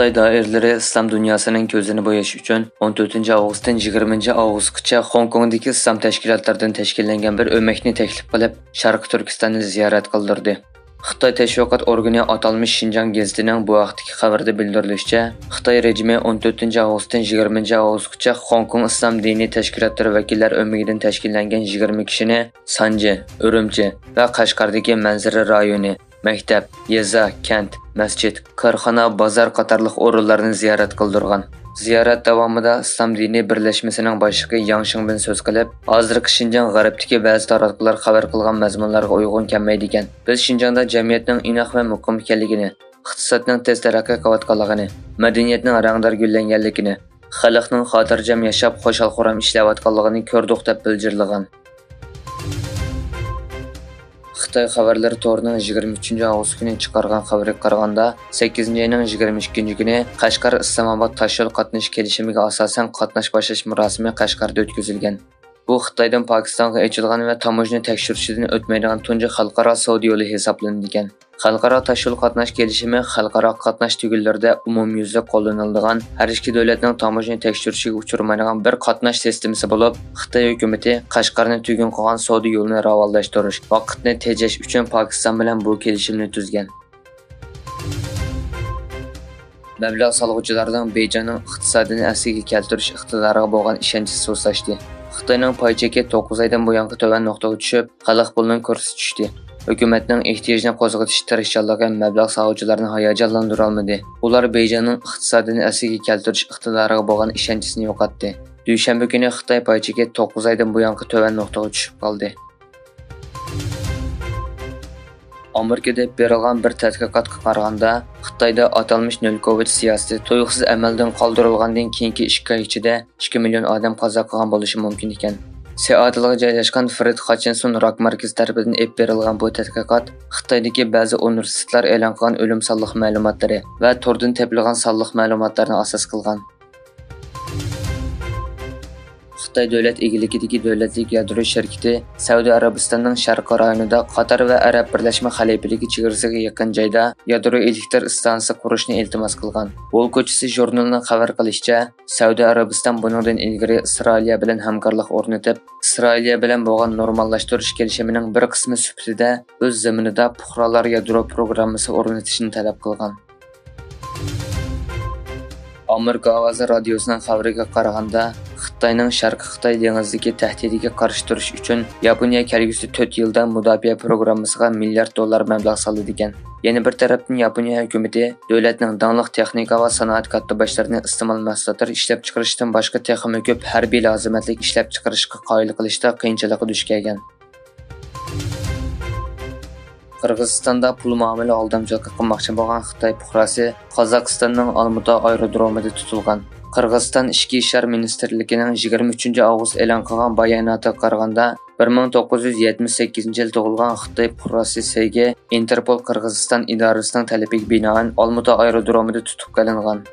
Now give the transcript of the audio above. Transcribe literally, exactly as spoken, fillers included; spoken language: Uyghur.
خىتاي دائىرىلىرى ئىسلام دۇنياسىنىڭ كۆزىنى بوياش ئۈچۈن ئون تۆتىنچى ئاۋغۇستتىن يىگىرمىنچى ئاۋغۇستقىچە خوڭكوڭدىكى ئىسلام تەشكىلاتلىرىدىن تەشكىللەنگەن بىر ئۆمەكنى تەكلىپ قىلىپ، شەرقىي تۈركىستاننى زىيارەت قىلدۇردى. خىتاي تەشۋىقات ئورگىنى ئاتالمىش شىنجاڭ گېزىتىنىڭ بۇ ھەقتىكى خەۋىرىدە بىلدۈرۈلۈشىچە، خىتاي رېجىمى ئون تۆتىنچى ئاۋغۇستتىن يىگىرمىنچى ئاۋغۇستقىچە خوڭكوڭ ئىسلام دىنىي تەشكىلاتلىرى ۋەكىللەر ئۆمىكىدىن تەشكىللەنگەن يىگىرمە كىشىنى سانجى، ئۈرۈمچى ۋە قەشقەردىكى مەنزىرە رايونى، مەكتەپ، يېزا، كەنت، مەسچىت، كارخانا، بازار قاتارلىق ئورۇنلارنى زىيارەت قىلدۇرغان. زىيارەت داۋامىدا ئىسلام دىنىي بىرلەشمىسىنىڭ باشلىقى ياڭ شىڭبىن سۆز قىلىپ، ھازىرقى شىنجاڭ غەربتىكى بەزى تاراتقۇلار خەۋەر قىلغان مەزمۇنلارغا ئۇيغۇن كەلمەيدىكەن. بىز شىنجاڭدا جەمئىيەتنىڭ ئىناق ۋە مۇقىم ئىكەنلىكىنى، ئىقتىسادنىڭ تېز تەرەققىي قىلىۋاتقانلىقىنى، مەدەنىيەتنىڭ رەڭدار گۈللەنگەنلىكىنى، خەلقنىڭ خاتىرجەم ياشاپ، خۇشال-خۇرام ئىشلەۋاتقانلىقىنى كۆردۇق، دەپ بىلجىرلىغان. خىتاي خەۋەرلىرى تورىنىڭ يىگىرمە ئۈچىنچى ئاۋغۇست كۈنى چىقارغان خەۋىرىگە قارىغاندا، سەككىزىنچى ئاينىڭ يىگىرمە ئىككىنچى كۈنى قەشقەر ئىسلامئاباد تاشيول قاتنىشىش كېلىشىمىگە ئاساسەن قاتناش باشلاش مۇراسىمى قەشقەردە ئۆتكۈزۈلگەن. بۇ خىتايدىن پاكىستانغا ئېچىلغان ۋە تاموژنا تەكشۈرۈشىدىن ئۆتمەيدىغان تۇنجى خەلقئارا سودا يولى ھېسابلىنىدىكەن. خەلقئارا تاشيول قاتناش كېلىشىمى خەلقئارا قاتناش تۈگۈنلىرىدە ئومۇميۈزلۈك قوللىنىلىدىغان، ھەر ئىككى دۆلەتنىڭ تاموژنا تەكشۈرۈشىگە ئۇچرىمايدىغان بىر قاتناش سىستېمىسى بولۇپ، خىتاي ھۆكۈمىتى قەشقەرنى تۈگۈن قىلغان سودا يولىنى راۋانلاشتۇرۇش، ۋاقىتنى تېجەش ئۈچۈن پاكىستان بىلەن بۇ كېلىشىمنى تۈزگەن. مەبلەغ سالغۇچىلارنىڭ بېيجىڭنىڭ ئىقتىسادىنى ئەسلىگە كەلتۈرۈش ئىقتىدارىغا بولغان ئىشەنچى سۇسلاشتى. خىتاينىڭ پاي چېكى توققۇز ئايدىن بۇيانقى تۆۋەن نۇقتىغا چۈشۈپ، خەلق پۇلىنىڭ كۇرسى چۈشتى. ھۆكۈمەتنىڭ ئېھتىياجنى قوزغىتىش تىرىشچانلىقى مەبلەغ سالغۇچىلارنى ھاياجانلاندۇرالمىدى. ئۇلار بېيجىڭنىڭ ئىقتىسادىنى ئەسلىگە كەلتۈرۈش ئىقتىدارىغا بولغان ئىشەنچىسىنى يوقاتتى. دۈشەنبە كۈنى خىتاي پاي چېكى توققۇز ئايدىن بۇيانقى تۆۋەن نۇقتىغا چۈشۈپ قالدى. ئامېرىكىدا ئېلىپ بېرىلغان بىر تەتقىقاتقا قارىغاندا، خىتايدا ئاتالمىش نۆل كوۋىد سىياسىتى تۇيۇقسىز ئەمەلدىن قالدۇرۇلغاندىن كېيىنكى ئىككى ئاي ئىچىدە ئىككى مىليون ئادەم قازا قىلغان بولۇشى مۇمكىن ئىكەن. سېئاتلغا جايلاشقان فرېد خاتچىنسون راك مەركىزى تەرىپىدىن ئېلىپ بېرىلغان بۇ تەتقىقات خىتايدىكى بەزى ئۇنىۋېرسىتېتلار ئېلان قىلغان ئۆلۈم سانلىق مەلۇماتلىرى ۋە توردىن تېپىلغان سانلىق مەلۇماتلارنى ئاساس قىلغان. خىتاي دۆلەت ئىگىلىكىدىكى دۆلەتلىك يادرو شىركىتى سەئۇدى ئەرەبىستاننىڭ شەرقىي رايونىدا قاتار ۋە ئەرەب بىرلەشمە خەلىپىلىكى چېگرىسىغا يېقىن جايدا يادرو ئېلېكتر ئىستانسىسى قۇرۇشنى ئىلتىماس قىلغان. ۋول كوچىسى ژۇرنىلىنىڭ خەۋەر قىلىشىچە، سەئۇدى ئەرەبىستان بۇنىڭدىن ئىلگىرى ئىسرائىلىيە بىلەن ھەمكارلىق ئورنىتىپ، ئىسرائىلىيە بىلەن بولغان نورماللاشتۇرۇش كېلىشىمىنىڭ بىر قىسمى سۈپىتىدە ئۆز زېمىنىدا پۇقرالار يادرو پروگراممىسى ئورنىتىشنى تەلەپ قىلغان. ئامېرىكا ئاۋازى رادىيوسىنىڭ خەۋىرىگە قارىغاندا، خىتاينىڭ شەرقىي خىتاي دېڭىزىدىكى تەھدىتىگە قارشى تۇرۇش ئۈچۈن ياپونىيە كەلگۈسى تۆت يىلدا مۇداپىئە پروگراممىسىغا مىليارد دوللار مەبلەغ سالىدىكەن. يەنە بىر تەرەپتىن، ياپونىيە ھۆكۈمىتى دۆلەتنىڭ داڭلىق تېخنىكا ۋە سانائەت كاتتىباشلىرىنى ئىستېمال مەھسۇلاتلىرى ئىشلەپچىقىرىشتىن باشقا تېخىمۇ كۆپ ھەربىي لازىمەتلىك ئىشلەپچىقىرىشقا قايىل قىلىشتا قىيىنچىلىققا دۇچ كەلگەن. قىرغىزىستاندا پۇل مۇئامىلە ئالدامچىلىقى قىلماقچى بولغان خىتاي پۇقراسى قازاقىستاننىڭ ئالمۇتا ئايرودرومىدا تۇتۇلغان. قىرغىزىستان ئىچكى ئىشلار مىنىستىرلىكىنىڭ يىگىرمە ئۈچىنچى ئاۋغۇست ئېلان قىلغان باياناتىغا قارىغاندا، بىر مىڭ توققۇز يۈز يەتمىش سەككىزىنچى يىلى تۇغۇلغان خىتاي پۇقراسى سېگې ئىنتېرپول قىرغىزىستان ئىدارىسىنىڭ تەلىپىگە بىنائەن ئالمۇتا ئايرودرومىدا تۇتۇپ قېلىنغان.